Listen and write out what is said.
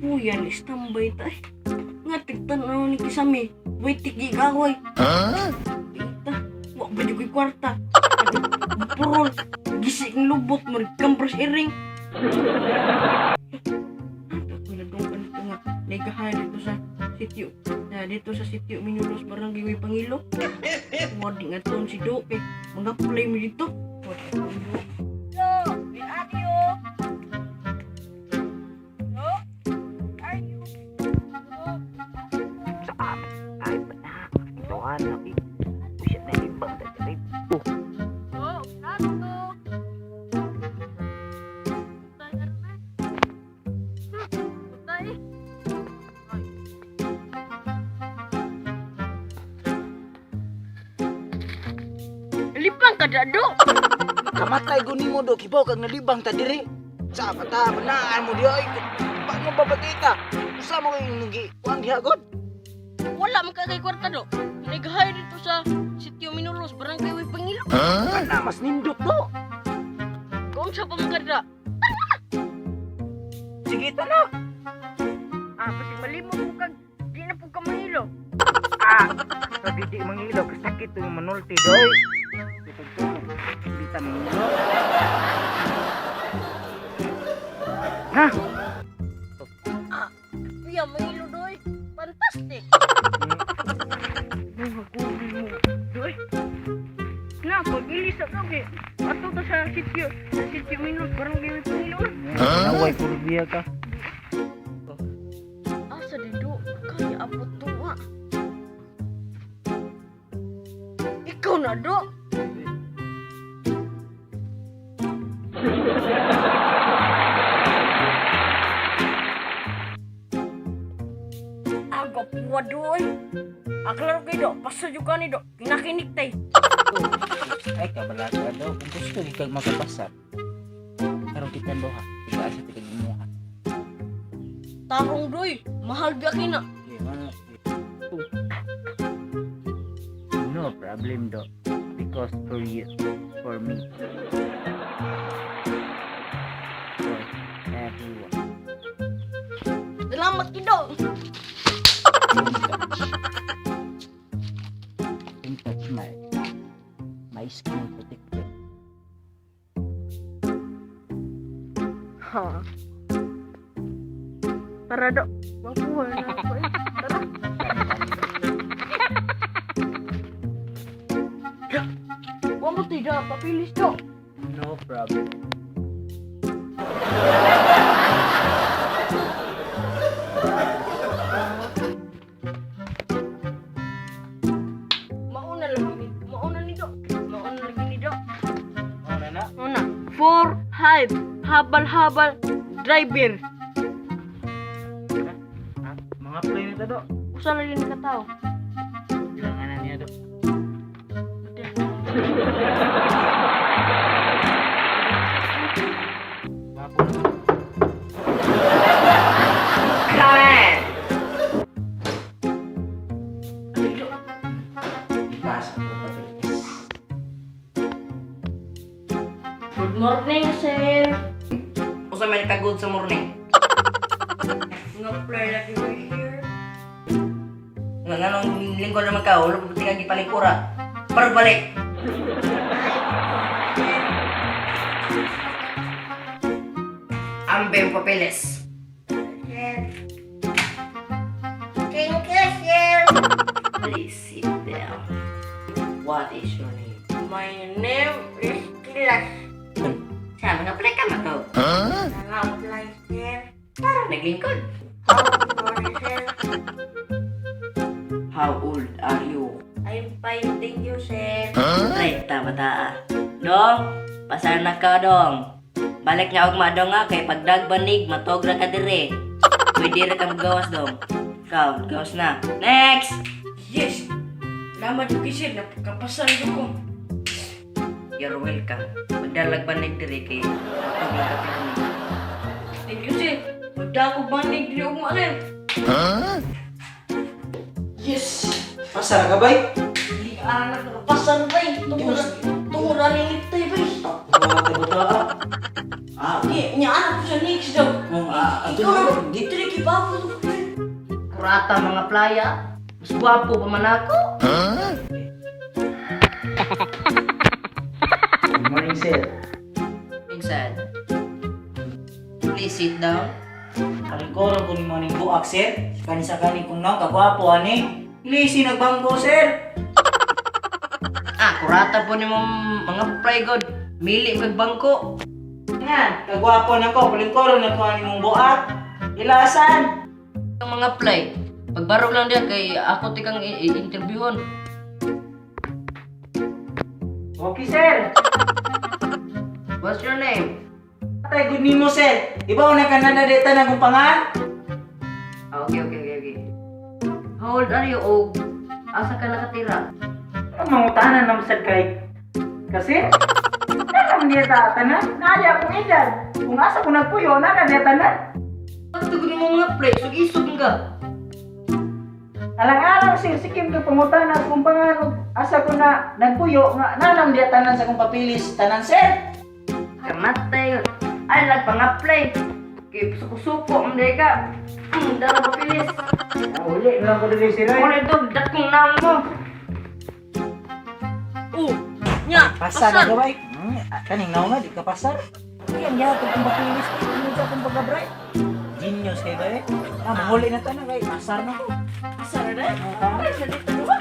Kapuyan, standby ta eh. Nga, tigtan-aw ni Kisame. Wait, tigigaway. Huh? Ita, wa ba jud ko'y kwarta? Purol, gisi ang lubot, marigkambras iring. Ako nagdungkan dito nga, naigahan dito sa sitio. Na dito sa sitio Minulos, Barangay Way Pangilo. Wadi nga toon si Do, kay mga play mo dito. Wadi nga toon Do. Do, where are you? Do, are you? Do. Sa ay na ito na eh. Usia na ibang ta diri. Do, plato. Tay. Lipang ka do. Kamatay ko nimo do kibaw kag nalibang ta diri. Sa pata banaan mo di ay. Pa mo babatita. Usa mo kay nagi kuan diha god. Wala man kay kwarta do. Naghay dito sa Sitio Minulos, Barangay Way Pangilo. Kana mas nindot do. Kung sa pa man ka dira. Sige ta na. Ah, kasi malimot mo kag di na po ka mahilo. Ah, sa di mangilo kasakit yung manulti doy. Hindi ta mangilo. Ha? Ah, kuya mahilo doy. Fantastic. Mga guli mo. Doy. Na, pag-ilis sa kay ato ta sa sitio Minulos, Barangay Way Pangilo. Naway puro biya ka. Asa di do? Kaya abot to ah. Ikaw na do. Aga puwa do oy. Aklaro kay do, pasa jud ka ni do. Kinakinig tay. Ay, kabalaga daw. Kung gusto kag makapasar, karon kita duha. Kita asa tika gimuha. Tarong doy, mahal ba kina? Okay, mana? No problem do. Because for you, for me, for everyone. Salamat kido. Don't touch. Don't touch my skin protector. Ha. Tara do. Mapuha na ako eh. Tara. Ya. Wa mo tida, papilis do. No problem. Mauna lagi ni. Mauna ni do. Mauna lagi ni do. Ano na? Mauna. Four, five, habal-habal, driver. Ha? Mga play nito do. Usa na yun ka tao. Kailangan na niya do. Wapo. Ano do? Ipasa ko papeles. Good morning, sir. Usa man ka good sa morning. Nga play lagi we here. Nga nganong linggo naman ka, wala pa tingag gipalingkura. Parang balik. Ambe ang papeles. Sir. Thank you, sir. Please sit down. What is your name? My name is Kilas. Sa mga play ka man Nang-apply, sir. Parang naglingkod. How are you, sir? How old are you? I'm fine, thank you, sir. Trenta bata. Dong, pasar na ka dong. Balik niya og madong nga kay pagdagbanig matogra ka dire. Pwede ra ka magawas dong. Ikaw, gawas na. Next. Yes! Salamat yung sir, napakapasan ko. You're welcome. Magdalag banig dire kay matogra ka dire. Thank you, sir. Magda ko banig, dili ko sir. Yes! Pasar ka bay? Di anak nakapasan ba eh. Tungura ni Niktay ba eh. Mga kabata. Ah, Okay, nya anak ko sa next daw. Oh, ah, Ikaw na, dito rin kibapo. Kurata mga playa. Mas gwapo pa man ako. Good morning, sir. Minsan. Please sit down. Kalingkoron ko ni mo ning buak, sir. Kani sa kani kong naong kagwapo ani. Ilisi nagbangko, sir. Ah, kurata po ni mong mga play god. Mili kag bangko. Nga, kagwapo na ko, palingkoron na ko ani mong buak. Ilasan. Ang mga play. Pagbarog lang diyan kay ako ti kang i-interviewon. Okay, sir. What's your name? Patay good nimo, sir. Ibaw na ka na dita na kong pangan. Ah, okay. How old are you og asa ka nakatira? Ang mangutanan na sad kay kasi Nakam niya ta tanan, naaya akong edad. Kung asa ko nagpuyo, nana niya tanan. Pagtugod mo mga play, sug-isog ka. Alang-alang sir, sikim ko pangutana kung pangan og asa ko na nagpuyo nga nanam diya tanan sa kong papilis tanan, sir. Kamatay. Ay, nagpang-apply. Kay suko-suko, hindi ka. Dara papilis. Ah, uli na lang ko dili sir. Ano ito, dakong naon mo. Oh, nya, Pasar na gaway. Kaning naon nga di ka pasar. Yan ya kung papilis ko mo sa akong pagkabray. Genius kay ba eh. Ah, manguli na tanan kay pasar na ko. Pasar na? Ay, sa dito ba?